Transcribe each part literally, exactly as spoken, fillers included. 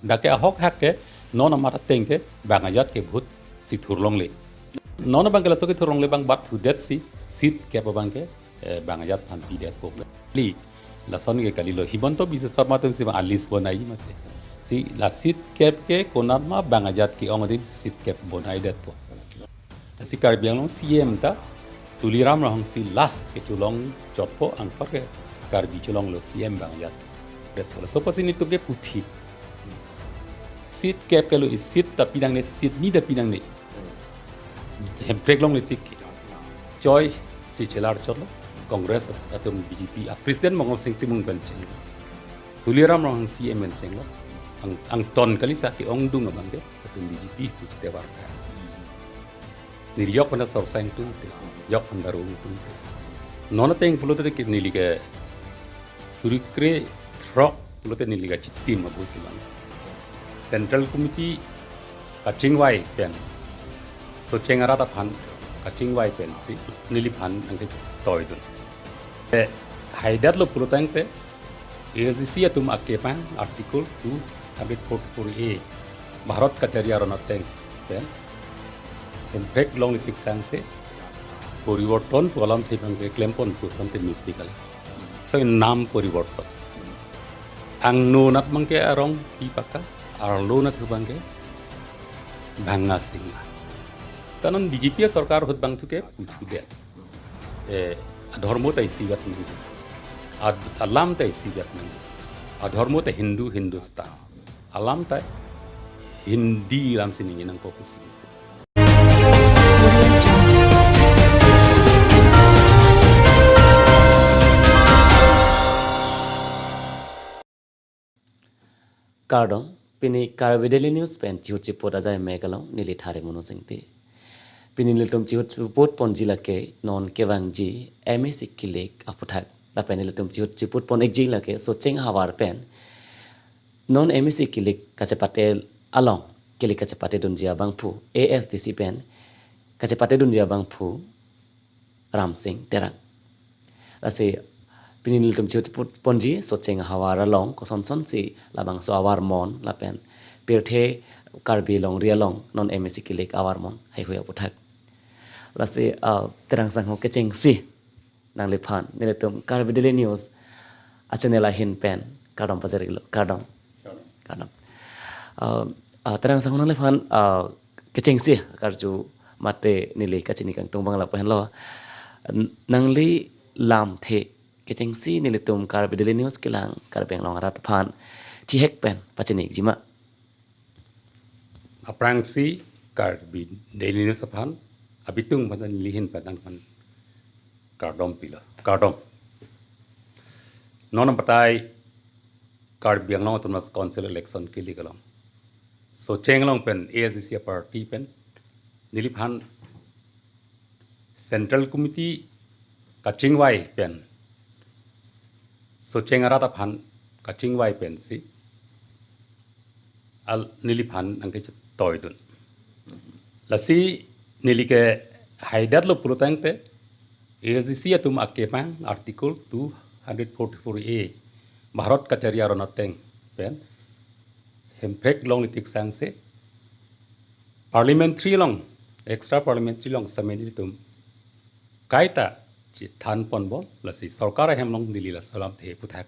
Dak ke ahok hak ke non amat ateng ke bang ajat ke vote si thurlongle. Non abang ke laso kethurlongle abang bat thudet si seat kep abang ke, eh, bang ajat aphan pidet po. Li, lason ke kalilo, Himanta Biswa Sarma atum si bang a-list bonai mate. Si la seat kep ke konat ma bang ajat ke-ong adim seat kep bonai detpo. Si Karbi Anglong C M ta Tuliram Ronghang si last kecholong chotpo, anpar ke Karbi cholonglo C M bang ajat detpo. Laso apotsi nelitum ke puthot seat kep kelo, i seat ta pinangne, seat ni ta pinangne. Hemprek longle tik ke choi si chelar chotlo, Congress atum B J P a-president Mongol Sing Timung pen chenglo, Tuliram Ronghang C M pen chenglo. Ang, angton kali sa ke-ongdung abang ke atum B J P puchite warta. Neli yok panda sorsang tungte, yok panda rung tungte. Non ateng pulote ke neli ke suri kre throk pulote neli ke chitim abu si bang. Central Committee kachingvai pen, Socheng arat aphan kachingvai pensi neliphan nangketoidun. Eh, haidetlo pulotangte, A S D C atum akepang Article two hundred forty-four A, Bharat kachari aron ateng pen Hemprek longle tik sangse poriborton pu alamthe abang ke klempon pu asonte mepik kali. So, nam poriborton. Angno anat abang ke Arongpi Paka, arlo anat abang ke Bhanga Singha. Ta non B J P sorkar ahut abang thu ke puthudet. Eh, adhormo ta isivet nangji. Ad-, alam ta isivet nangji. Adhormo ta Hindu, Hindustan. Alam ta Hindi alam si ningje nangpo pusi. Kardom, pini Karbi Daily News pen chihut chiput ajai mek along neli Thare Munu Singte. Pini nelitum chihut chiput ponji lake non kevangji M A C kilik aputhak. Lapen nelitum chihut chiput pon-ikji lake Socheng ahavar pen non M A C kilik kachepate along, kilik kachepatedunji abangphu, A S D C pen kachepatedunji abangphu Ramsing Terang. Lasi pini nelitum chihut chiput ponji Socheng ahavar along kosonson si labangso ahavar mon lapen pirthe Karbi longri along non M A C kilik ahavar mon haihui aputhak. Lasi, ah, Terang sangho kechengsi nangliphan nelitum Karbi Daily News a-channel ahin pen kardom pajirlo, kardom. Kardom. Ah, ah, Terang sangho nangliphan, ah, kechengsi karju mate neli kachini kangtung abang lapu henlo. N-, nangli lamthe kechengsi nelitum Karbi Daily News kelang Karbi Anglong arat aphan thihek pen pachini-ikji ma? Aphrangsi Karbi Daily News aphan abitung aphan neli ahin pen nangphan kardom pilo. Kardom. Non abatai Karbi Anglong Autonomous Council election kilik along Socheng along pen A S D C party pen neliphan Central Committee kachingvai pen, Socheng arat aphan kachingvai pensi al neliphan nangketoidun. Lasi neli ke haidetlo pulotangte, A S D C atum akepang Article two hundred forty-four A, Bharat kachari aron ateng pen Hemprek longle tik sangse parliamentary along, extra parliamentary along setame nelitum kaita chethan ponbom, lasi sorkar ahem along neli laso alamthe aputhak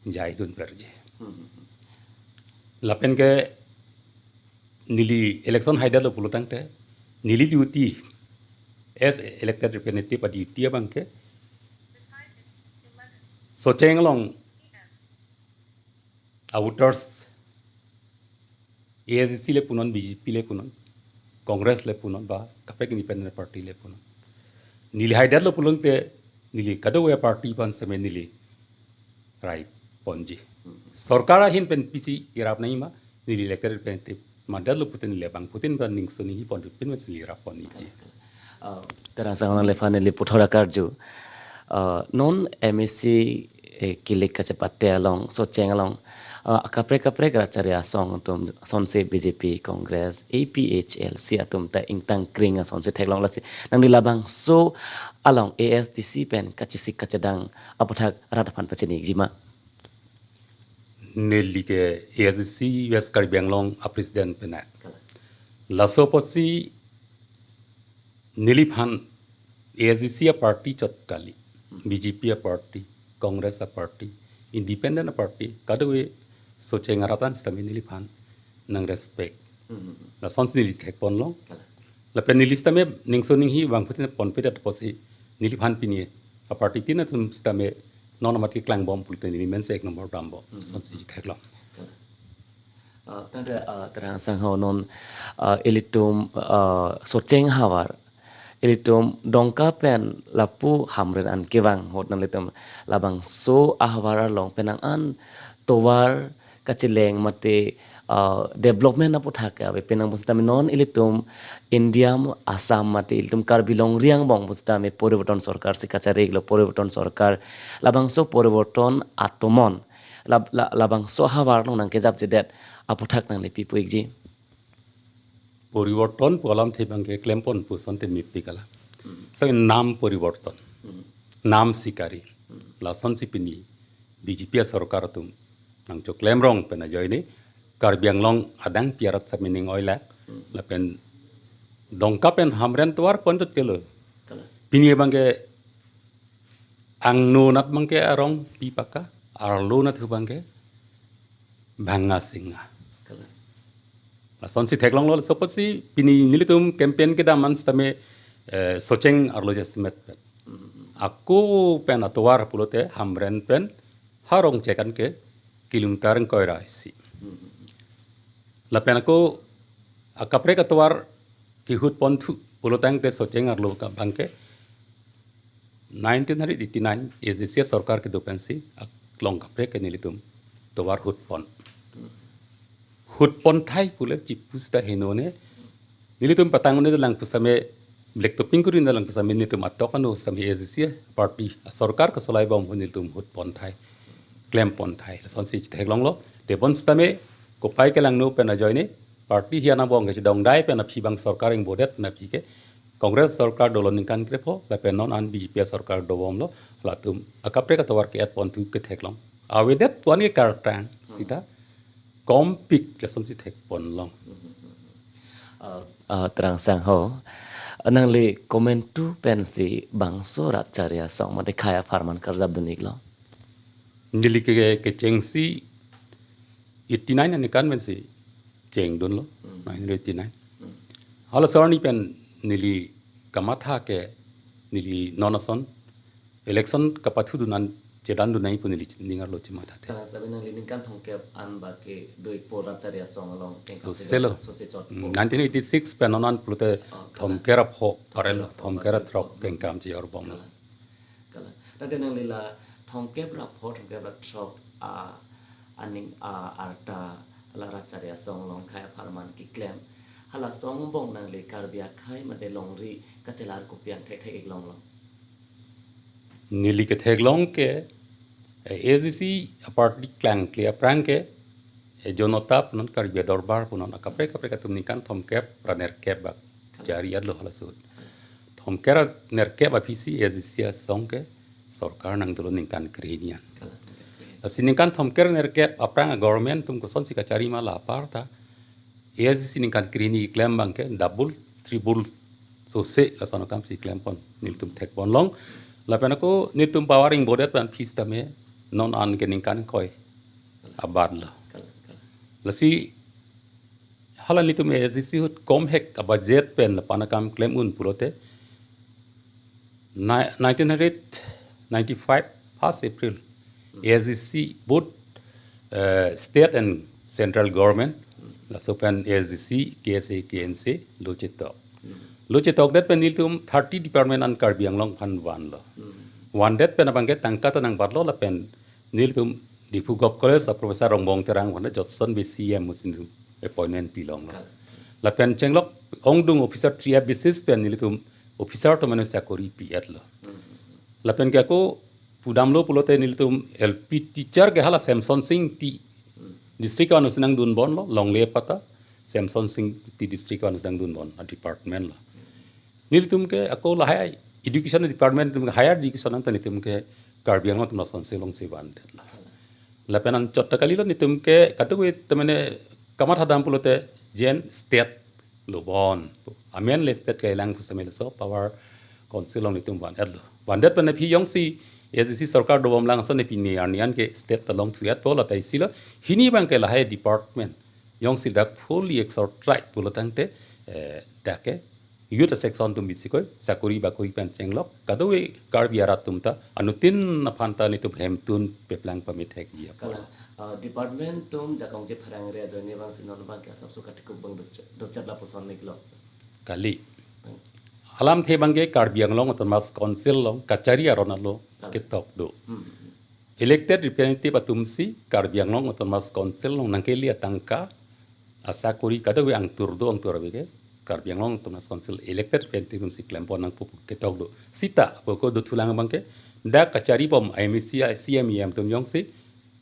jaidun verji. Lapen ke neli election haidetlo pulotangte, neli duty as elected representative a-duty abang ke Socheng along a-voters A S D C le punon, B J P le punon, Congress le punon, ba kaprek independent party le punon. Neli haidetlo pulotangte, neli kadokave party aphan setame neli rai ponji. Sorkar ahin pen pisi kerap nangji ma, neli elected representative mandetlo pute neli abangphutin ba ning soni hi pon pin mas neli rap ponji. Ah, Terang sangho nangliphan neli puthot akarju. Ah, non M A C, eh, kilik kachepate along, Socheng along, ah, kaprek kaprek rat chari asong atum asonsi B J P, Congress, A P H L C atum ta ingtangkring asonsi theklong, lasi nangli labangso along A S D C pen kachesik kachedang aputhak rat aphan pachini-ikji ma? Neli ke A S D C West Karbi Anglong a president penang. Kalang. Laso apotsi neliphan A S D C a party chot kali, B J P a party, Congress a party, independent a party, kadokave Socheng arat an sitame neliphan nang respect. Hmm. Lasonsi neli thekponlong. Kalang. Lapen neli sitame ningso ninghi vangphutin ponpedet apotsi neliphan pini a party tin atum sitame non amat keklang bom pulote neli men se ek number dambom. Hmm. Lasonsi theklong. Kalang. Uh, tangte, uh, Terang Sangho, non, uh, ilitum, uh, Socheng ahavar, ilitum Dongka pen lapu Hamren an kevang ahut nanglitum labangso ahavar along penang an tovar kacheleng mate, uh, development aputhak ave penang pusitame non ilitum India, Assam mate ilitum Karbi Anglong ri angbong pusitame poriborton sorkar si kachari-iklo, poriborton sorkar, labangso poriborton atomon lab-, la-, labangso ahavar along nangkejapjedet aputhak nangli pi pu-ikji? Poriborton pu alamthe abangke klempon pu asonte mepik alam. Hmm. Same nam poriborton. Hmm. Nam sikari. Hmm. Lasonsi pini B J P a sorkar atum nangchoklem rong pen ajoine Karbi Anglong adang pi arat sitame ning oilak. Hmm. Lapen Dongka pen Hamren tovar ponchot kelo. Kalang. Pini abangke angno anat abangke arong pi paka, arlo anat abangke bhanga singa. Kalang. Lasonsi theklonglo, laso apotsi pini nelitum campaign kedam an sitame, eh, Socheng arlo jasemet. Hmm. Ako pen atovar pulote Hamren pen Harong chekan ke kilometer ingkoi ra isi. Hmm. Lapen ako akaprek atovar kehut ponthu pulotangte Socheng arlo abangke nineteen eighty-nine A S D C sorkar kedo pensi aklong kaprek ke nelitum tovar hut pon. Hut pon thai pule chipu sita henone. Nelitum patang ne dalang pusitame, black topping kuri dalang pusitame nelitum atok ano sitame A S D C party sorkar kasolai bom ahut nelitum hut pon thai, klem pon thai. Lasonsi theklonglo. Tebon sitame kopai kelangno pen ajoine party hi anabong ke chedong dai pen aphi abang sorkar ingbodet pen aphi ke Congress sorkar dolo ningkan krepho, lapen non an B J P sorkar dobomlo, latum akaprek atovar ke-et ponthu ketheklong. Avedet pu-an ke kartang, sita kompik lasonsi thekponlong. Uh, uh, Terang Sangho, nangli komantu pensi bangso rat chari asong mate khei apharman karjapdun-iklo? Neli ke, ke, kechengsi eighty-nine aningkan pensi chengdunlo, Hmm. nineteen eighty-nine. Hmm. Hala arni pen neli kamatha ke neli non ason election kapathudun an chedandun nangji pu neli ning arlo chemathathe. Kalang, sitame nangli ningkan thomkep an bak ke do-ikpo rat chari asong along kengkam. Soselo. Sose chotpo. Hmm, nineteen eighty-six pen non an pulote Oh, kalang. Thomkep ra pho, parelo, Thomkep ra thomkep ra throk, hmm, kengkam chejor bomlo. Kalang. Kalang. Tangte nangli la thomkep ra pho, thomkep ra throk a, aning a arta la rat chari asong along khei apharman keklem. Hala asong angbong nangli Karbi akhei mate longri kachelar kopi an thekthek-iklonglo? Neli ketheklong ke, eh, A S D C a party klangkle aphrang ke, eh, Janata pu non Karbi Dorbar pu non akaprek kaprek atum ningkan thomkep ra nerkep bak chari-etlo hala ahut. Thomkep ra nerkep aphisi A S D C asong ke sorkar nangdolo ningkan krehini an. Kalang. Lasi ningkan thomkep ra nerkep aphrang a government atum kosonsi kachari ma la aparta A S D C ningkan krehini keklem abangke double, triple sose lason akamsi klempon nelitum thekponlong. Lapen ako nelitum power ingbodet pen aphi sitame non an ke ningkan ingkoi abatlo. Kalang, kalang. Lasi hala nelitum A S D C ahut komhek a budget pen lapu-an akam klem un pulote ni-, nineteen ninety-five first April, Hmm. A S D C both, eh, state and central government, Hmm. laso pen A S D C, K S A, K N C lo chetok. Hmm. Lo chetokdet pen nelitum thirty department an Karbi Anglong aphan vanlo. Hmm. Vandet pen abangke tangka ta nangbatlo lapen nelitum Diphu Govt College a Professor Rongbong Terang aphan Jotson Bey C E M amusin appointment pilonglo. Kalang. Lapen chenglok ongdung officer three F basis pen nelitum officer atum an sakori pi-etlo. Hmm. Lapen ke ako pudamlo pulote nelitum L P teacher ke hala Semson Sing Ingti Hmm. district anusinang dunbomlo, longle apata Semson Sing Ingti district anusinang dunbom a department lo. Nelitum ke ako lahai education department atum ke higher education anta nelitum ke Karbi Anglong atum lasonsi longsi vandetlo. Lapen anchot ta kalilo, netum ke kadokave ta mane kamatha dam pulote jen state lo bon. Amen le state kelang pu samel so power council along netum van-etlo. Van-et pen aphi jongsi A S D C sorkar dobom lang ason pini arni an ke state ta longthu-etpo, la ta isi lo. Hini abang ke lahai department jongsi dak fully exercise pulo tangte, eh, dak ke youth section atum bisi koi, sakori bakori pen chenglok, kadokave Karbi arat atum ta anuttin aphan ta netum hemtun peplang pamethek ji apot. Kalang, uh, department atum jakong je pharang area ajoine abang si non abang ke asapso katikuk abang docha-, dochat lapuson iklo. Kali. Alamthe abang ke Karbi Anglong Autonomous Council along kachari aron along Kalang. Ketok do. Hmm. Elected representative atum si Karbi Anglong Autonomous Council along nangkele atangka, asakori kadokave angtur do, angtur ave ke Karbi Anglong Autonomous Council elected representative atum si klempon nangpo pu ketok do. Sita apot ko dothulang abang ke dak kachari bom M A C, C M, E M atum jongsi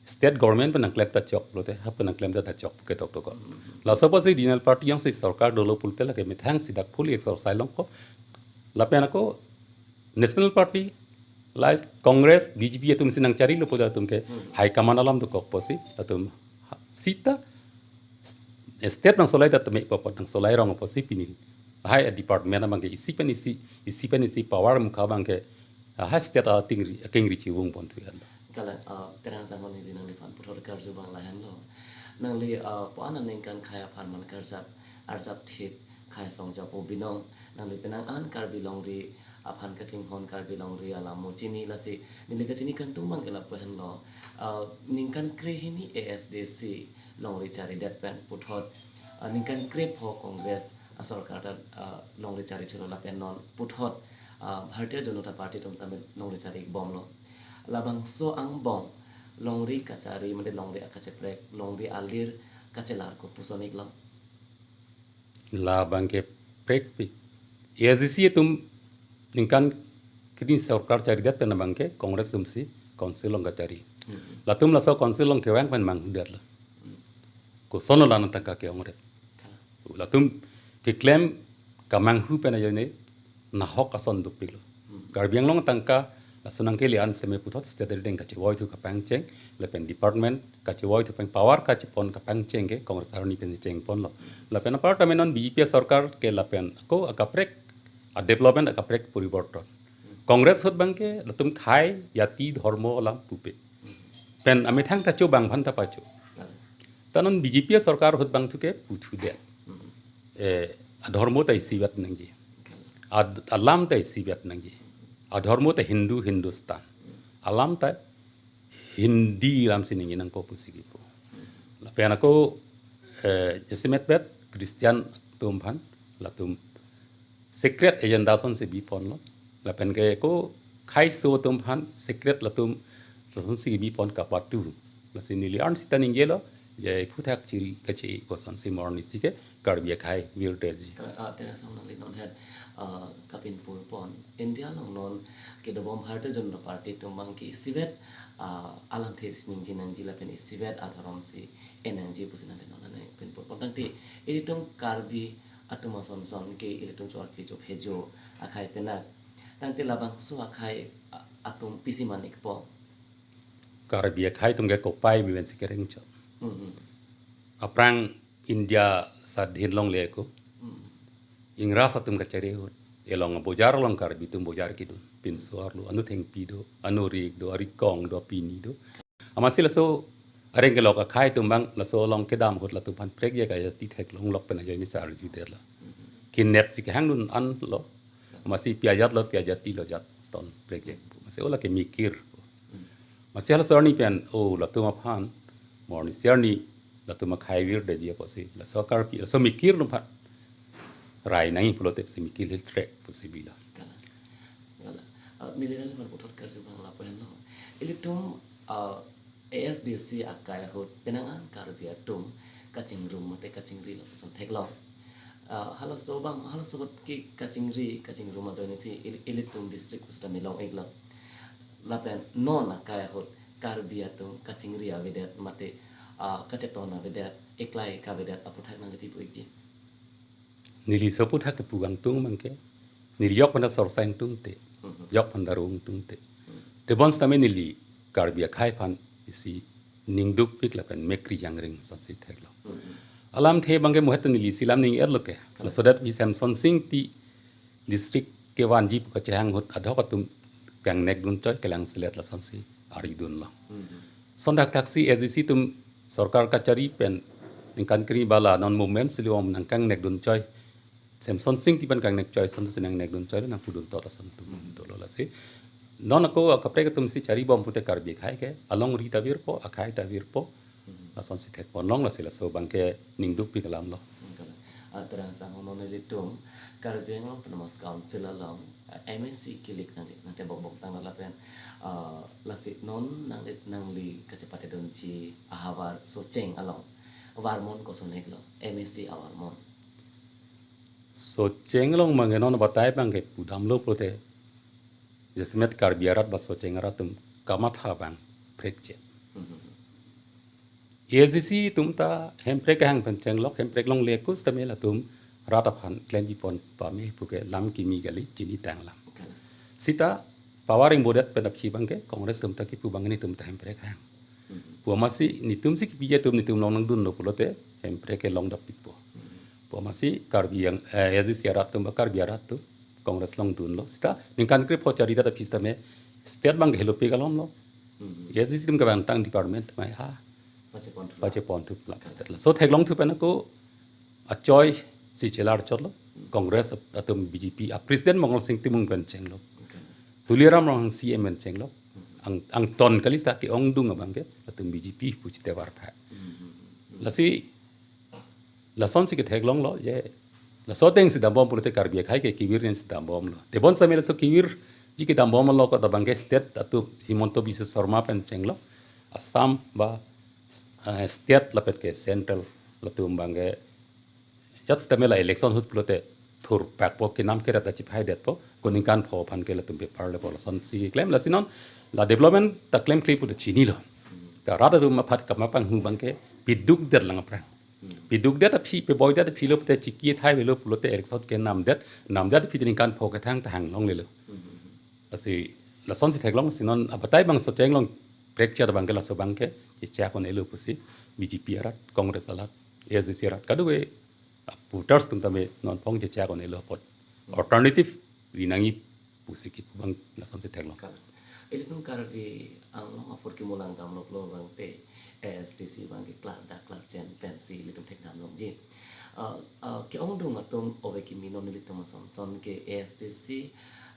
state government pen nangklem ta chok pulote, ha pen nangklem ta chok pu ketok do ko. Laso apotsi regional party jongsi sorkar dolo pulote lake methang si dak fully exercise longpo. Lapen ako National Party, like Congress, B J P atum si nangcharilo pu atum ke high command alam dokok apotsi atum sita state nangsolai ta tame apot, nangsolai rong apotsi pini lahai department abang ke isi pen isi, isi pen isi power mukha abang ke, ah, ha state atingri, akengri chivung pon thuyan. Kalang, uh, Terang Sanghon, neli nangliphan puthot karju abang lahenlo. Nangli, uh, pu-an aningkan khei apharman karjap, arjap thip khei asong japo binong. Nangli penang an Karbi longri aphan kachinghon, Karbi longri alam mo chini, lasi neli kachini kangtung abang ke lapu henlo. Uh, ningkan krehini A S D C longri charidet pen puthot, uh, ningkan krepho Congress asorkar ta, uh, longri chari thulo lapen non puthot, uh, Bharatiya Janata Party atum tame longri chari bomlo. Labangso angbong longri kachari mate longri akacheprek, longri alir kachelar ko puson iklo. Labang ke prekpik. A S D C atum ningkan krehini sorkar charidet pen abang ke Congress atum si council along kachari. Hmm. Latum laso council along kevang pen manghudet lo. Hmm. Koson lo la-an atangka ke-ongret. Kalang. Latum keklem kamanghu pen ajoine nahok ason dopiklo. Hmm. Karbi Anglong atangka laso nangkele an seme puthot state rideng kachevoithu kapangcheng, lapen department kachevoithu pen power kachepon kapangcheng ke Congress arni pen chengponlo. Lapen apar tame non B J P sorkar ke lapen ako akaprek, a development akaprek poriborton. Congress ahut abang ke latum khei, jati, dhormo alam pupe. Pen amethang ta cho bang aphan ta pacho. Kalang. Ta non B J P sorkar ahut abang thu ke puthudet. Hmm. Eh, adhormo ta isivet nangji. Kalang. Ad-, alam ta isivet nangji. Adhormo ta Hindu, Hindustan. Alam ta Hindi alam si ningje nangpo pusi kipu. Lapen ako, eh, isimetvet Christian atum aphan, latum secret agenda asonsi biponlo. Lapen ke ako kheiso atum aphan secret latum asonsi bipon kapatu. Lasi neli arni sita ningjelo, je aphuthak chiri kache kosonsi mo arni si ke Karbi akhei virdetji. Ka-, ah, Terang Sanghon, nangli non het, ah, kapinpur pon. India along non kedobom Bharatiya Janata Party atum abang ke isivet, ah, alamthe si ningje nangji lapen isivet adhorom si en nangji pusi nangli non nangpinpur pon. Tangte ilitum Karbi atum asonson ke ilitum chor ke chop hejo akhei penak. Tangte labangso akhei a-, atum pisi manikpo. Karbi akhei atum ke kopai biben si kereng chot. Hmm, hmm. Aphrang India sadhin longle ako. Hmm. Ingras atum kachari ahut. Elong bojar along Karbi atum bojar kedun. Pinso arlo, anu thengpi do, anu rik do, arikong do, pini do. Amatsi laso areng kelok akhei atum abang laso along kedam ahut latum aphan prekjak ajati theklonglok pen ajoine si arjudetlo. Kinep si kehangdun anlo. Amatsi pi ajat lo, pi ajati lo, jat ton prekjak. Amatsi o lake mikir. Amatsi halaso arni pen, o latum aphan, mo arni si arni, latum akhei virdetji apotsi, laso Karbi, laso mikir atum aphan rai nangji pulote si mikir hiltrek pusi bilo. Kalang. Kalang. Ah, neli nangliphan puthot karju abang lapu henlo. Ilitum, ah, A S D C akai ahut penang an Karbi atum kachingrum mate kachingri lapuson theklong. Ah, halaso abang, halaso ahut ke kachingri, kachingrum ajoine si il-, ilitum district pusita milong iklo. Lapen non akai ahut Karbi atum kachingri avedet mate, ah, kacheton avedet, eklai kavedet aphuthak nangli pi pu ikji? Neli laso aphuthak kepu kangtung abang ke, neli jok aphanta sorsa ingtungte, mhm, jok aphanta ro ingtungte. Mhm. Tebon sitame neli Karbi akhei aphan isi ningdukpik lapen mekri jangring asonsi theklong. Alamthe abangke muhet neli isi alam ning-etlo ke. Laso det Pi Semson Sing Ingti district kevanji pu kachehang ahut adhok atum kangnekdun choi, kelang selet lasonsi arjudunlong. Son thakthaksi A S D C atum sorkar kachari pen ningkan kre bala non mumem siliwang nangkangnekdun choi. Semson Sing Ingti pen kangnek choi, asonsi nangnekdun choi, nangpudun tot ason atum dolo lasi. Non ako akaprek atumsi charibom pute Karbi akhai ke, alongri ta virpo, akhai ta virpo, asonsi thekponlong lasi laso abangke ningdukpik alamlo. Kalang. Ah, terang sang non ilitum, Karbi Anglong Autonomous Council along, ah, M A C kilik nangli, nangtebok bok tang lapen, ah, lasi non nangli, nangli kachepatedunji ahavar Socheng along. Varmon koson heklo, M A C avarmon. Socheng along abangke non batai abangke pudamlo pulote. Jasemet Karbi arat ba Socheng arat atum kamatha abang phrekche. A S D C atum ta Hemprek kehang pen chenglok, Hemprek longle kusitame latum rat aphan klem pipon pame puke lam kimi kali chini tanglam. Kalang. Sita power ingbodet pen aphi abangke Congress atum ta kipu abang nelitum ta Hemprek hang. Pu amatsi nelitumsi kipiji atum nelitum long nangdunlo pulote Hemprek ke longdapikpo. Pu amatsi Karbi yang, eh, A S D C arat atum ba Karbi arat atum Congress longdunlo. Sita ningkan krepho chari ta aphi sitame state abangke helopik alamlo. A S D C atum kevang tang department mai ha. Pacheponthu. Pacheponthu plak state la. So theklongthu pen ako achoi si chelar chotlo. Congress atum B J P a president Mongol Sing Timung pen chenglo. Kalang. Tuliram Ronghang C M pen chenglo. Ang, angton kali sita ke-ongdung abangke atum B J P pu chitevar pha. Lasi lasonsi ketheklonglo je laso atengsi dambom pulote Karbi akhai ke kevir ansi dambomlo. Tebon sitame laso kevirji kedambomlo kot abangke state atum Himanta Biswa Sarma pen chenglo. Assam ba, eh, state lapen ke central latum abangke jat sitame la election ahut pulote thurpakpo, kenam kere ta chiphaidetpo, ko ningkan pho aphan ke latum bepar lepo lasonsi klem lasi non la development ta klemkle puta chinilo. Ta rat atum aphan kama panghu abangke pidukdet lang aphrang. Pidukdet aphi, peboidet aphi lo pulote chiki thai avelo pulote election ke namdet, namdet aphi ningkan pho kethang ta hanglonglelo. Lasi lasonsi theklong si non abatai abang Socheng along phrekche abangke laso abangke chechak un-elo pusi B J P arat, Congress arat, A S D C arat, kadokave voters atum tame non phong chechak un-elo apot alternative ri nangji pusi kipu abang lasonsi theklong. Kalang. Ilitum Karbi Anglong apor kimulang damloklo abangte A S D C abangke klardak klarchen pensi ilitum thekdamlongji. Ah, ah, ke-ongdung atum ove kimi non ilitum asonson ke A S D C,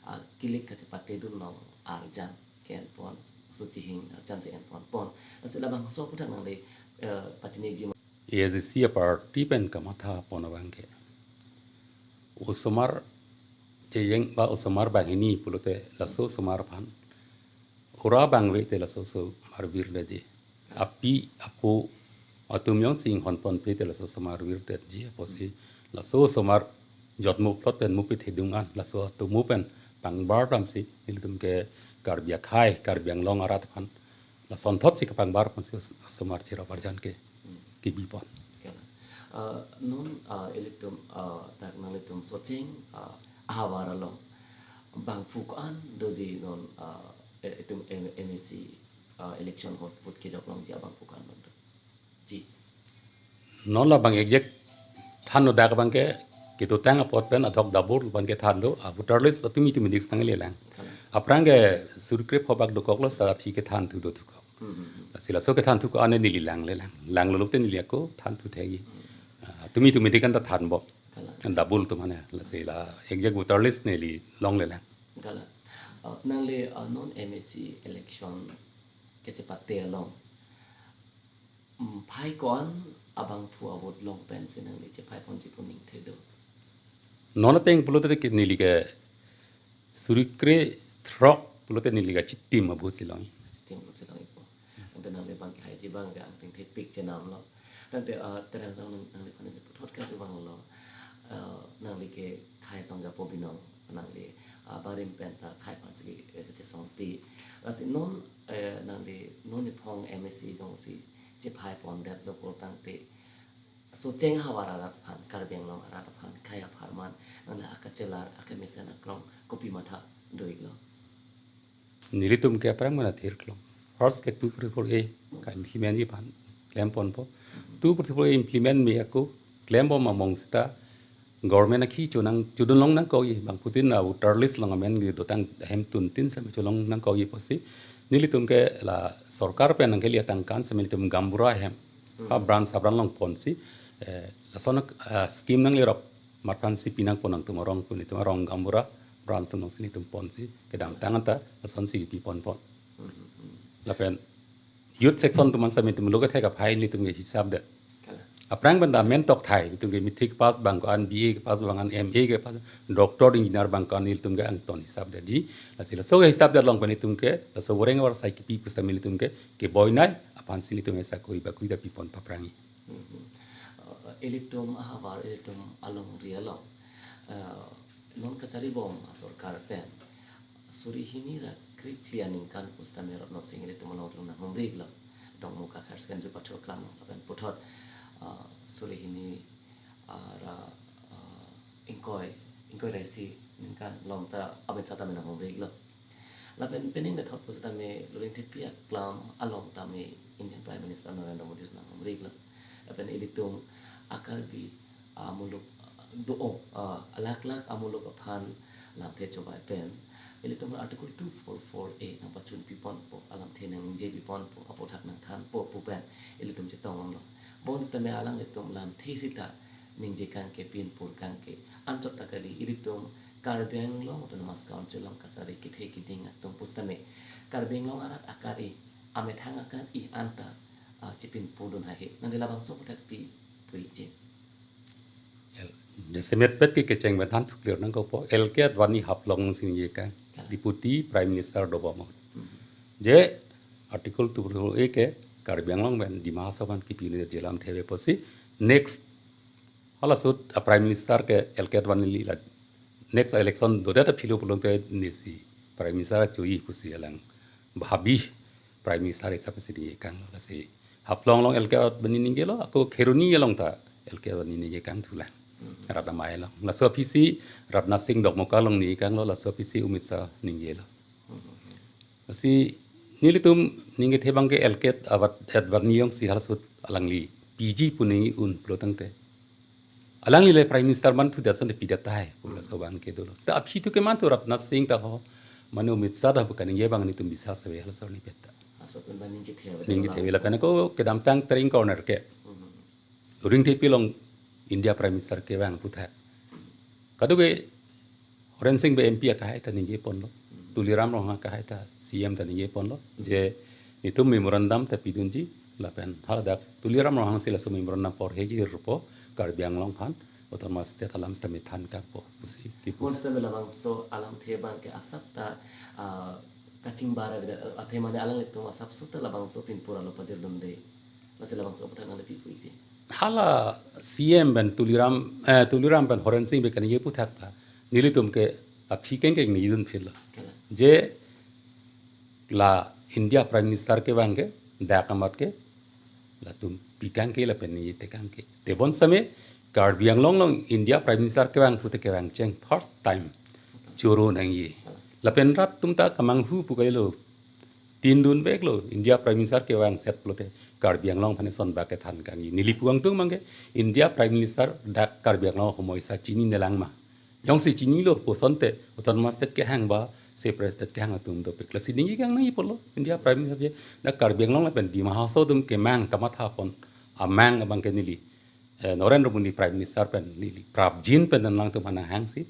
ah, kilik kachepatedunlong arjan ke-enpon, oso chihing arjansi enponpon. Lasi labangso aphuthak nangli, eh, pachiniji ma? A S D C aparty pen kamathapon abangke osomar cheyeng ba osomar banghini pulote laso osomar aphan ora bangve te laso osomar virdetji. Api apo atum jongsi inghonponpe te laso osomar virdetji. Apotsi laso osomar jotmo plot pen mo pithedung an laso atomo pen pangbar damsi nelitum ke Karbi akhai, Karbi Anglong arat aphan lasonthotsi kepangbarponsi os-, osomar cherap arjan ke kebipon. Kalang. Ah, non, ah, ilitum, ah, dak nanglitum Socheng, ah, ahavar along bangphu ko-an doji non, ah, e-, itum M-, M A C, ah, election ahut vote kejoklongji abangphu ko-an non doji? Non labang exact thanlo, dak abangke kedotang apot pen adhok dabur abangke thanlo, a voter list atum itum index tanglelang. Kalang. Aphrang ke suri krepho bak dokoklo, sara aphi kethanthu dothukok. Hmm, hmm, hmm. Lasi laso kethanthukok ane neli langlelang. Langlo lote neli ako thanthu thekji. Hmm. Ah, tumi tumi dekan ta thanbom. Kalang. Kan double atum ane. Lasi la exact voter list neli longlelang. Kalang. Ah, nangli, ah, non M A C election kechepate along, mm, phai ko-an abangphu avote long pensi nangli chephaiponji pu ningthe do? Non ateng pulote ke neli ke suri krethrok pulote neli ke chitim avote si long. Chitim avote si longpo. Ante nangli abangke haiji abangke angthengthepik chenamlo. Tangte, ah, terang sang nang, nangliphan neli puthot kachevanglo. Ah, nangli ke khei songja po binong, nangli, ah, barim pen ta khei aphansi, eh, chesongpi. Lasi non, eh, nangli non niphong M A C jongsi chephaipondet lo pulotangte Socheng ahavar arat aphan, Karbi Anglong arat aphan khei apharman nangli akachelar, akamesen akrong kopi matha do-iklo? Nelitum ke aphrang mana thirklong. First ke two forty-four A ka implement ji aphan klem ponpo. Two forty-four A implement me ako klem bom among seta government akhi chonang chodun long nangkok ji, bangphutin a voter list along amen ke dotang ahem tuntin same cholong nangkok ji pusi. Nelitum ke la sorkar pen nangkeli atangka an same nelitum gaonbura ahem ha branch ha branch along ponsi, eh, lason, eh, scheme nanglerok mat aphansi pinangpo nangtum arong pu nelitum arong gaonbura branch atum alongsi nelitum ponsi kedamtang anta lasonsi pi ponpon. Lapen youth section atum an same nelitum lo kethek aphai nelitum ke hisap det. Kalang. Aphrang pen ta amen tok thai, nelitum ke matric pass abang ko-an, B A pass abang an, M A ke pass, doctor, engineer abang ko-an, nelitum ke angton hisap detji. Lasi laso ke hisap det along pen nelitum ke laso voreng avarsai kipi pu same nelitum ke keboi nei aphansi nelitum ke sakori bakui ta pipon paphrangji. Mhm. Uh, ilitum ahavar, ilitum alongri along, uh, non kachari bom asorkar pen suri hini ra krephli aningkan pusitame Rotno Sing ilitum along lun nanghumri lo. Dongmukak Higher Secondary pathurklam lapen puthot, ah, suri hini, ah, ra, ah, ingkoi, ingkoi ra isi ningkan along ta amit seta me nanghumri lo. Lapen pining methot pusitame Luringthepi aklam along tame Indian Prime Minister Narendra Modi nanghumri lo. Lapen ilitum a-Karbi amuluk do-o, ah, alak lak amuluk aphan lamthe chobei pen ilitum Article two four four A nangpachun piponpo, alamthe nangningje piponpo, aputhak nangthanpo pu pen ilitum chetong longlo. Bonsitame alanglitum lamthe sita ningje kangke, pinpur kangke, anchot ta kali, ilitum Karbi Anglong Autonomous Council along kachari kethe keding atum pusitame Karbi Anglong arat akar-i, amethang akar-i anta, ah, chipinpurdun haihe. Nangli labangso aputhak pi puji. Jasemet pet ke kecheng pen than thuklir nangkokpo, L K Advani Haflong si ningje kang, Deputy Prime Minister dobom ahut. Je Article two four four A ke Karbi Anglong pen Dima Hasao aphan kipi un'e je lamthe ave pusi, next hala ahut a-Prime Minister ke L K Advani neli la, next election dodet aphi lo pulote nesi Prime Minister achoji pusi alang bhabi Prime Minister hisap si ningje kanglo. Lasi Haflong along L K Advani ningjelo, ako Kheroni along ta L K Advani ningje kangthulang. Rat amei along. Laso aphisi Rajnath Singh Dongmukak along ningje kanglo, laso aphisi Amit Shah ningjelo. Lasi nelitum ningje the abangke L K Advani jongsi hala ahut alangli piji pu ningje un pulo tangte, alangli le Prime Minister manthu dasan de pidet tahai pu laso abangke dolo. Seta aphi tu ke manthu Rajnath Singh ta ho, mane Amit Shah ta pu kaningje abang nelitum biswas ave halaso arni pet ta. Laso pen abang ningje the ave. Ningje the ave lapen ako kedamtang tring corner ke Luringthepi along India Prime Minister kevang aputhak, kadokave Horen Sing Bey M P akahai ta ningje ponlo, Tuliram Ronghang akahai ta C M ta ningje ponlo, je nelitum memorandum ta pidunji, lapen haladak Tuliram Ronghang si laso memorandum porhe jirpo, Karbi Anglong aphan Autonomous State alam sitame than kangpo pusi kipu. Bonsitame labangso alamthe abangke asap ta, ah, kachingbar ave, athe mane alanglitum asapso ta labangso pinpur alo pajirdunde. Lasi labangso aputhak nangli pi puji. Hala C M pen Tuliram, eh, Tuliram pen Horen Sing Bey kaningje aputhak ta nelitum ke aphi kengkeng ningjedun phitlo. Kalang. Je la India Prime Minister kevang ke, dak amat ke latum pi kangke lapen ningje te kangke. Tebonsitame Karbi Anglong along India Prime Minister kevang pute kevang cheng first time choro nangji. Lapen rat atum ta kamanghu pu kalilo. Tin dun veklo, India Prime Minister kevang set pulote Karbi Anglong aphan eson bak kethan kangji. Neli pu angtung abangke India Prime Minister dak Karbi Anglong ahomoisa chinine lang ma? Jongsi chinilo pu asonte Autonomous State kehang ba separate state kehang atum dopik. Lasi ningje kang nangji pulo India Prime Minister je dak Karbi Anglong lapen Dima Hasao atum kemang kamatha pon amang abangke neli, eh, Narendra Modi Prime Minister pen neli prapjin pen nangtum aphan nanghangsi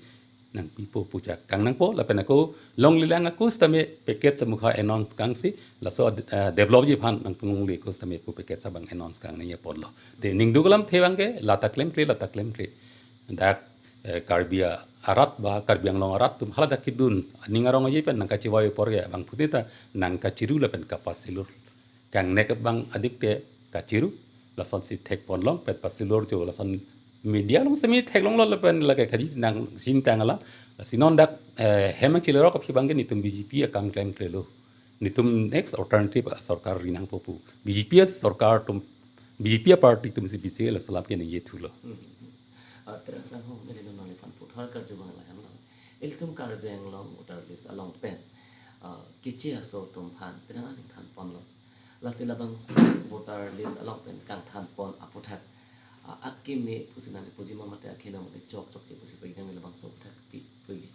nangpipo pu chak kang nangpo, lapen ako longle lang ako sitame package amukha announce kangsi laso, eh, developji aphan nangtum longle ako sitame pu package abang announce kang nangji ponlo. Te ningduk alamthe abangke lata klemkle, lata klemkle. Dak, eh, Karbi arat ba Karbi Anglong arat atum haladak kedun aning arong aje pen nangkachevoi apor ke abangphutin ta nangkachiru lapen kapasilur. Kangnek abang adik ke kachiru, lasonsi thek ponlong pen pasilur cho, lason media along sitame theklonglo lapen lake kaji nang singtang alam. Lasi non dak, eh, hem nangchelerok aphi abangke nelitum B J P akam klemklelo. Nelitum next alternative asorkar ri nangpo pu B J P asorkar atum, B J P aparty atum si bisi laso alam ke ningjethulo. Hmm. Ah, Terang Sangho, neli non neliphan puthot karju abang lahenlo. Ilitum Karbi Anglong voter list along pen, ah, keche aso atum aphan penang an ningthan ponlo. Lasi labangso voter list along pen kangthan pon aputhak, ah, akeme pusi nangli puji ma mate akheno mate chok chokche pusi pagi, nangli labangso aputhak pi puji.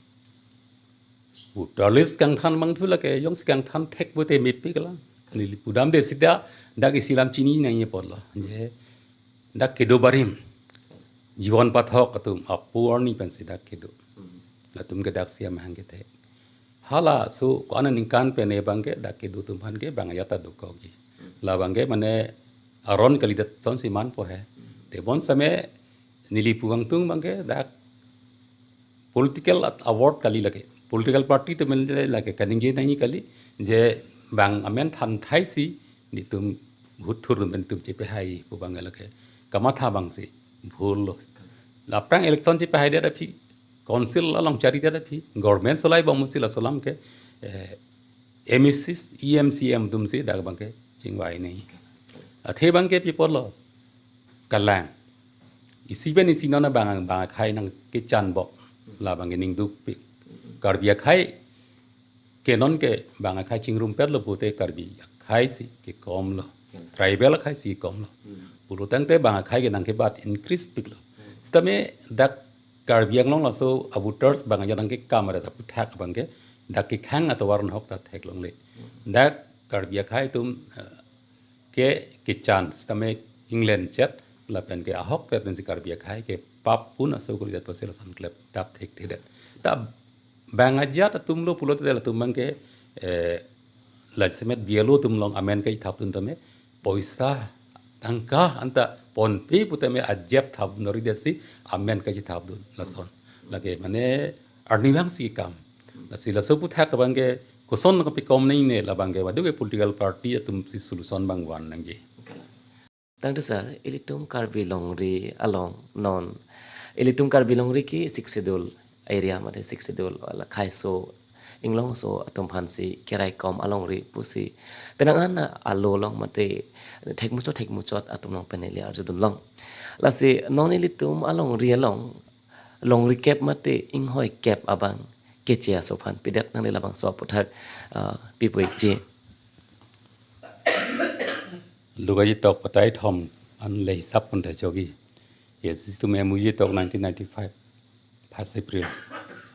Voter list kangthan abang thu lake jongsi kangthan thek pute mepik lang. Neli pudamde seta dak isi alam chini nangji apotlo. Je dak kedo barim, Jiwan Pathak atum apu arni pensi dak kedo. Hmm. Latum ke daksi amahang kethek. Halaso ko-an aningkan pen abang ke dak kedo atum aphan ke bang ajat ta dokokji. Hmm. Labang ke mane aron kalidet asonsi manpo he. Hmm. Tebon same neli pu abang tung abang ke dak political at-, award kali lake. Political party atum pen lake kaningje nangji kali, je bang amen than thaisi netum vote thur netum chepehai pu abang lake. Kamatha abangsi bhul lo. Aphrang election chepehaidet aphi, council along charidet aphi, government solai bom musi laso alam ke, eh, M A Cs, E M, C M atumsi dak abang ke chingvai nangji. Athe abang ke pi apotlo, kalang. Isi pen isi non abang, bang akhai nangkechan bom, labang ke ning dukpik. Karbi akhai ke non ke bang akhai chingrumpetlo pute Karbi akhai si kekomlo. Tribal akhai si kekomlo. Hmm. Pulo tangte bang akhai ke nangkebat increase piklo. Hmm. Sitame dak Karbi Anglong laso a-voters bang ajat nangkekam aret aputhak abang ke dak kekhang atovar ahok ta theklongle. Hmm. Dak Karbi akhai atum, eh, ke, kechan sitame England chet lapen ke ahok pet pensi Karbi akhai ke pap pun aso kuri dat pasal asam klep dap thekthedet. Ta bang ajat atumlo pulote latum abang ke, eh, la jasemet B L O atum along amen kachethapdun tame, poisa, tangka anta ponpe putame ajep thap nori detsi amen kachethapdun lason. Lake mane arnivang si kam. Lasi laso aputhak abang ke koson nangkapekom nangne, labang ke vaduk ke political party atumsi solution bang van nangji. Tangte sir, ilitum Karbi longri along non, ilitum Karbi longri ke Sixth Schedule area mate Sixth Schedule la khaiso inglongso atum aphansi keraikom alongri pusi penang an alo along mate thekmuchot thekmuchot atum along pen neli arjudunlong. Lasi non ilitum alongri along longri kep mate inghoi kep abang keche aso aphan pidet, nangli labangso aputhak, ah, pi puji. Lo kachetok patai thom an le hisap pon ta chogi. Yes, itum M O U chetok nineteen ninety-five, first April.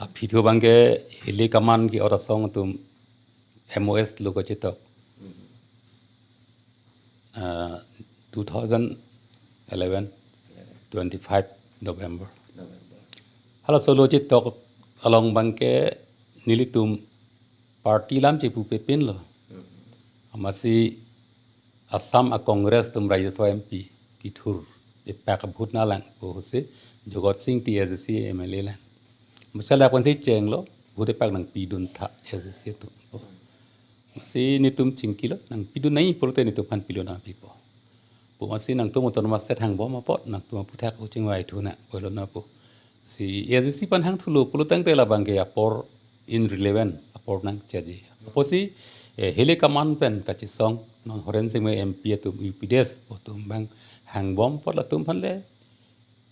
Aphi thu abang ke hili kaman ke ora song atum M O S lo kachetok. Ah, two thousand eleven, twenty-five November. November. Halaso lo chetok along abang ke nelitum party alam chepupe pinlo. Hmm. Amatsi Assam a-Congress atum Rajya Sabha M P kethur, epak vote nanglang pusi Jagat Sing Engti A D C M L A lang. Amatsi lapuan si chenglo, vote epak nangpidun tha A D C atum. Amatsi netum chingkilo, nangpidun nangji pulote netum aphan pilo nangpipo. Pu amatsi nangtum autonomous state hangbom apot, nangtum aputhak o chingvai thu nang, pulo nangpo. Si A D C aphan hangthulo pulo tangte labang ke apor irrelevant, apor nangcheji. Apotsi, eh, hili kaman pen kachesong, non Horen Sing Bey M P atum, U P D S atum abang hangbom apot latum aphan le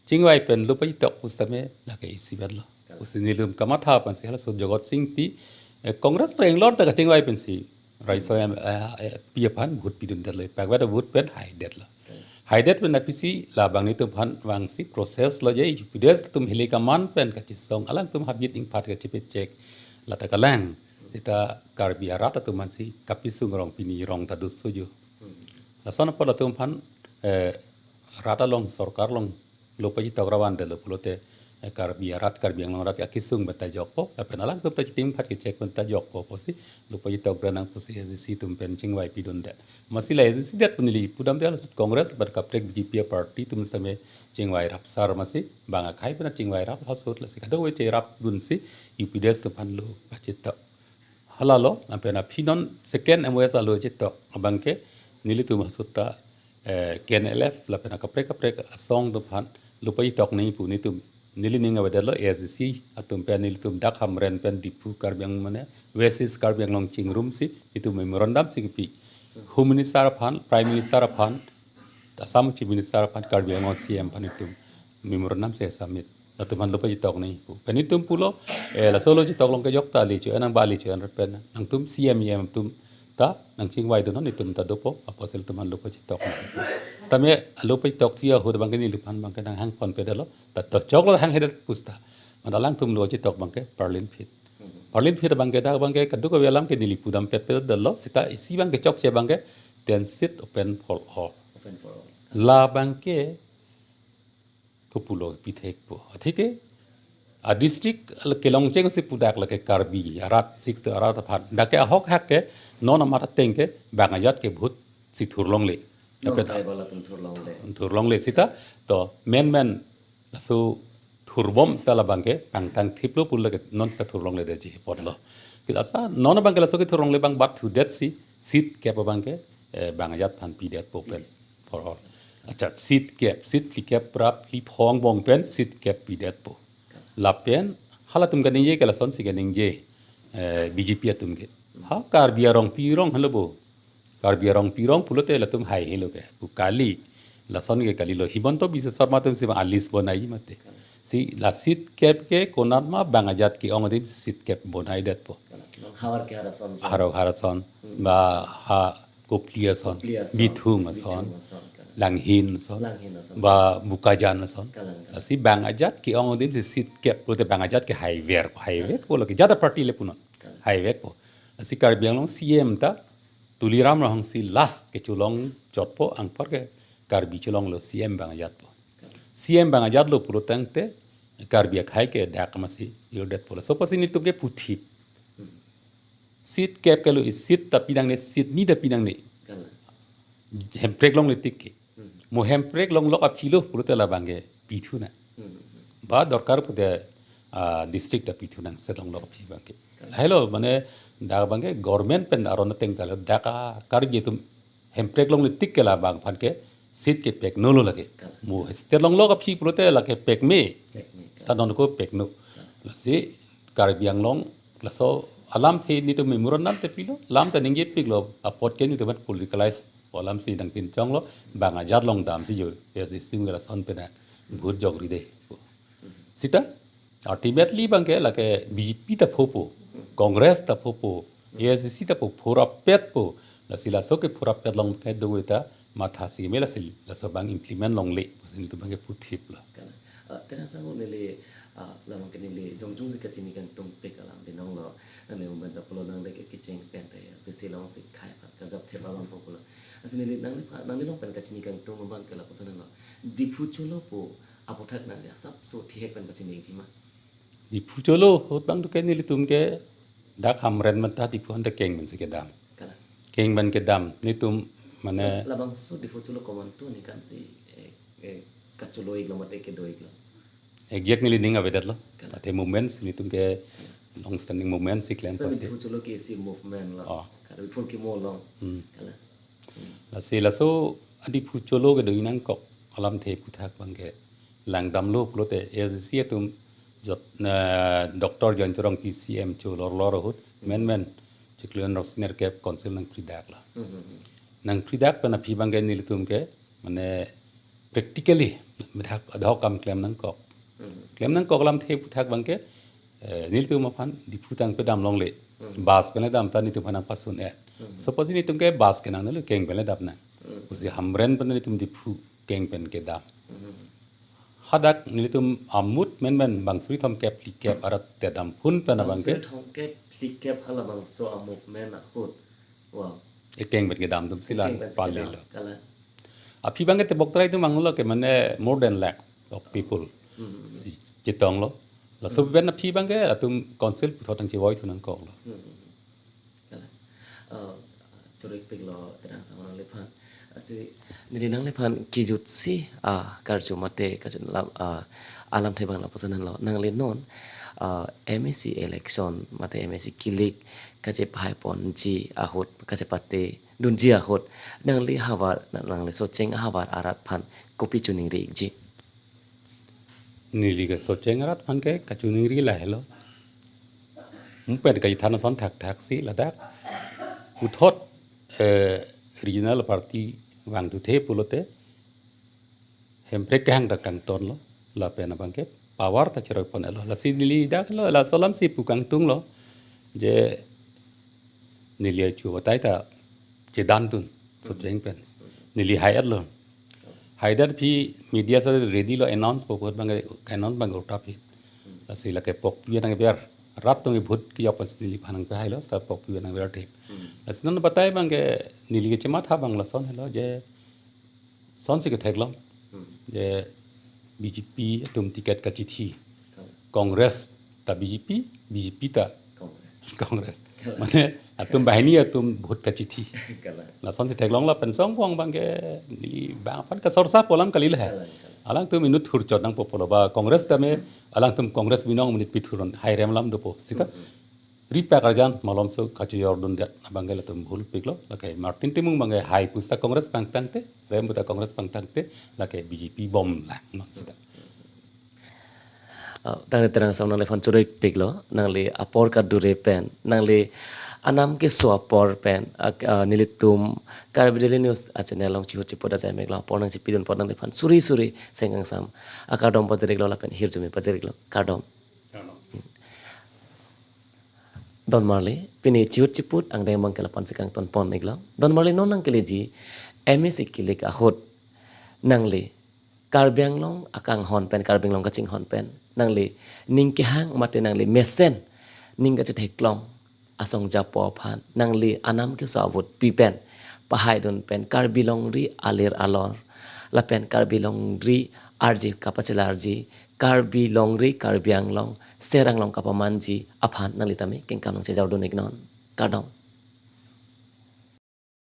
chingvai pen lo pachetok pusitame lake isivet lo. Pusi nelitum kamatha pensi halaso Jagat Sing Engti, eh, Congress renglor ta kachingvai pensi Rajya Sabha, eh, eh, M P aphan vote pidundetlo, pakvet vote pen haidetlo. Haidet pen aphi si labang netum aphan vangsi process lo je, U P D S atum hili kaman pen kachesong, alangtum habit ingphat kachepechek, lata kalang. Seta Karbi arat atum aphansi kapisung rong pini rong ta do sojo. Lason apot latum aphan, eh, rat along, sorkar along lo pachetok ra vandetlo pulote, eh, Karbi arat, Karbi Anglong arat akisung pen ta jokpo, lapen alangtum ta chitim phat kechek pen ta jokpo pusi lo pachetok ra nang pusi A D C atum pen chingvai pidundet. Amatsi la A D C det pu neli pudamde halaso Congress lapen kaprek B J P party atum same chingvai rap sar amatsi bang akhai pen chingvai rap halaso lasi kadokave cherapdunsi U P D S atum aphan lo pachetok. Halalo, lapen aphi non second M O S alo chetok abang ke nelitum halaso ta, eh, K N L F, lapen akaprek kaprek asong atum aphan lo pachetok nangji pu netum, neli ning avedetlo A D C atum pen nelitum dak Hamren pen Diphu Karbi Anglong mane West East Karbi Anglong chingrumsi netum memorandum si kipi. Home Minister aphan, Prime Minister aphan, Assam Chief Minister aphan, Karbi Anglong C M aphan netum memorandum si submit. Latum aphan lo pachetok nangji pu. Pen itum pulo, eh, laso lo chetok along ke jokta le chu, enang ba le chu, enang pen. Nangtum C M E M atum ta, nangchingvai dun non itum ta dopo, apotsi latum aphan lo pachetok nangji pu. Sitame lo pachetok ji ahut abang ke neliphan abang ke nanghang ponpedetlo, ta to choklo hanghedet pusita. Mane alangtum lo chetok abang ke parlin phit. Parlin phit abang ke dak abang ke kadokave alam ke neli pudam petpedetlo, sita isi abang ke chokche abang ke ten seat open for all. Open for all. La abang ke kopulo pithekpo. Atheke a district kelong chengsi pudak lake Karbi arat six to arat aphan. Dak ke ahok hak ke non amat ateng ke bang ajat ke vote si thurlongle. Non Apet tribal atum thurlongle. Thurlongle sita to menmen laso thurbom sita labang ke pangthang thiplo pulo ke non sita thurlongledetji apotlo. Kita sa non abang ke laso ke thurlongle abang bat thudet si seat kep abang ke, eh, bang ajat aphan pidetpo pen. For all. Accha, seat kep, seat phlikep prap phli phongo angbong pen seat kep pidetpo. Lapen halatum kaningje ke lasonsi kaningje, eh, B J P atum ke. Ha Karbi arong pirong helo bo. Karbi arong pirong pulote latum haihelo ke. Pu kali. Lason ke kalilo. Himanta Biswa Sarma atumsi abang a list bonaiji mate. Si la seat kep ke konatma bang ajat ke-ong adim seat kep bonaidetpo. Hawar ke harason. Hawar harason. Ba ha Kopili ason, Kopili ason, Bithung ason, Bithung ason, kalang. Langhin ason, Langhin ason. Ba Bokajan ason. Kalang, kalang. Lasi bang ajat ke-ong adim si seat kep pulote bang ajat ke haiver, haiver pulo ke jada party le punon. Kalang. Haivekpo. Lasi Karbi Anglong C M ta Tuliram Ronghang si last kecholong chotpo anpar ke Karbi cholonglo C M bang ajatpo. Kalang. C M bang ajatlo pulo tangte Karbi akhei ke dak masi irdetpo. Laso apotsi nelitum ke puthip. Hmm. Seat kep kelo, seat ta pinangne, seat ni ta pinangne. Kalang. Hemprek longle tik ke. Hmm. Mo Hemprek longlok aphi lo pulote labang ke pithu nang. Hmm. Ba dorkar pute, ah, district ta pithu nang, state longlok aphi abang ke. Kalang. Lahelo mane dak abang ke government pen aron ateng ta lo dak a Karbi atum Hemprek longle tik ke labang aphan ke seat kepeknolo lake. Kalang. Mo state longlok aphi pulote lake pekme. Pekme, kalang. State non ko pekno. Kalang. Lasi Karbi Anglong laso alamthe nelitum memorandum te pilo, lam ta ningjepiklo, apot ke nelitum politicalize alamsi nangpinchonglo, bang ajat along damsi jo, ya si sing lason pen a, vote jokri de. Sita, ultimately abang ke lake B J P ta phopo, Congress ta phopo, A I C C ta pho, phurapetpo, lasi laso ke phurapet along ke do ta mathasi me lasi laso abang implement longle, pusi nelitum abang ke puthiplo. Kalang. Ah, Terang Sangho neli, ah, labang ke neli jongjong si kachini kangtung pik alam binonglo. Nangli moment ta pulo nang deke kecheng pen te, te si alongsi khei aphan karjap thep abang po pulo. Lasi neli nangliphan, nangli along pen kachini kangtung abang ke lapuson lo. Diphu cholo pu aputhak nangli asapso thihek pen kachiningji ma? Diphu cholo ahut abang tu ke nelitum ke dak Hamren mata Diphu ante keng pen si kedam. Kalang. Keng pen kedam nelitum mane labangso Diphu cholo komantu ni kan si, eh, eh, kacholo-iklo mate kedo-iklo. Exact neli ning avedetlo. Kalang. Athe movement si nelitum ke long standing movement si klem. Sami pasi. Diphu cholo ke isi movement lo. Oh. Kalang, Diphu kimo along. Hmm. Kalang. Lasi laso a Diphu cholo kedo nangkok alamthe aputhak abang ke langdamlo pulote A I C C atum jot, na, Doctor Jayanta Rongpi C M cholorlor ahut, hmm, menmen chiklo rok senior kep council nangphridaklo. Hmm, hmm, hmm. Nangphridak pen aphi abang ke nelitum ke mane practically methak adhok kam klem nangkok. Hmm. Klem nangkok alamthe aputhak abang ke, eh, nelitum aphan Diphu tang pedam longle. Hmm. Bus pen le dam ta nelitum aphan nangpasun-et. Hmm. Laso apotsi nelitum ke bus ke nangnelo, keng pen le dam nang. Hmm. Pusi Hamren pen nelitum Diphu keng pen kedam. Hmm. Hadak nelitum amut menmen bang suri thomkep phlikep arat te damphun pen abang ke. Bang suri thomkep phlikep halabangso a movement ahut. Wow. Ekeng pen kedam atum si la. Ekeng pen si kedam, palilo. Kalang. Aphi abang ke tebok terai atum anglo ke mane more than lakh of people. Hmm. Si chetonglo. Laso, hmm, pen aphi abang ke latum council puthot nangchevoithu nangkoklo. Hmm. Kalang. Eh, choro-ikpiklo Terang Sangho nangliphan. Lasi neli nangliphan kejutsi, ah, karju mate kejut lam, ah, alamthe abang lapuson lo. Nangli non, ah, M A C election mate M A C kilik kachepahai ponji ahut, kachepate dunji ahut, nangli havar, nangli socheng ahavar arat aphan kopi choningri-ikji? Neli ke socheng arat aphan ke kachoningri lahelo. Mupet kachethan ason thakthak si ladak. Puthot, eh, regional party vangthu the pulote Hemprek kehang ta kangtonlo. Lapen abang ke power ta cheroi pon-etlo. Lasi neli dak lo, laso alam si pu kangtung lo. Je neli achu batai ta chedan dun. So cheng pen. Neli hai-etlo. Hai-et aphi media sa ready lo announce po, vote abang announce abang ulta aphi. Lasi lake pokpi nangver. Rat atum ke vote kejok pen si neliphan nangpehai lo, sa pokpi nangver thip. Lasi non batai abang ke neli kechematha abang lason helo je, son si ketheklong. Hmm. Je B J P atum ticket kachithi. Kalang. Congress ta B J P, B J P ta Congress. Congress. Kalang. Mane atum banghini atum vote kachithi. Kalang. Lason si theklong lapen song buang abang ke neli bang aphan kasorsa pu alam kali le. Kalang, kalang. Alangtum inut thurchot nangpo pulo ba Congress tame alangtum Congress binong monit pithuron hairem alam dopo. Sita Hmm, hmm. Ripak arjan malom so kachejor dundet abang ke latum bhul piklo, lake Martin Timung abang ke hai pusta Congress pangtangte, rem puta Congress pangtangte, lake B J P bomlang non sita. Ah, tangte terang sang nangliphan churek piklo, nangli apor kadure pen, nangli anam keso apor pen, ak-, ah, nelitum Karbi Daily News a-channel along chihut chipot ajai meklo, apor nangchipidun apot nangliphan suri suri sengkangsam akardom pajiriklo lapen hirjume pajiriklo, kardom. Kardom. Don Marli, pini chihut chiput angdeng abang ke lapu-an si kangton pon-iklo. Don Marli, non nangkeleji M A C kilik ahut nangli Karbi Anglong akanghon pen, Karbi Anglong kachinghon pen nangli ning kehang mate nangli mesen ning kachetheklong asong japo aphan nangli anam keso avote pi pen pahaidun pen Karbi longri alir alor lapen Karbi longri arje kapachelarji, Karbi longri Karbi Anglong ser anglong kapamanji aphan nangli tame kengkam nangchejordun-iknon. Kardom.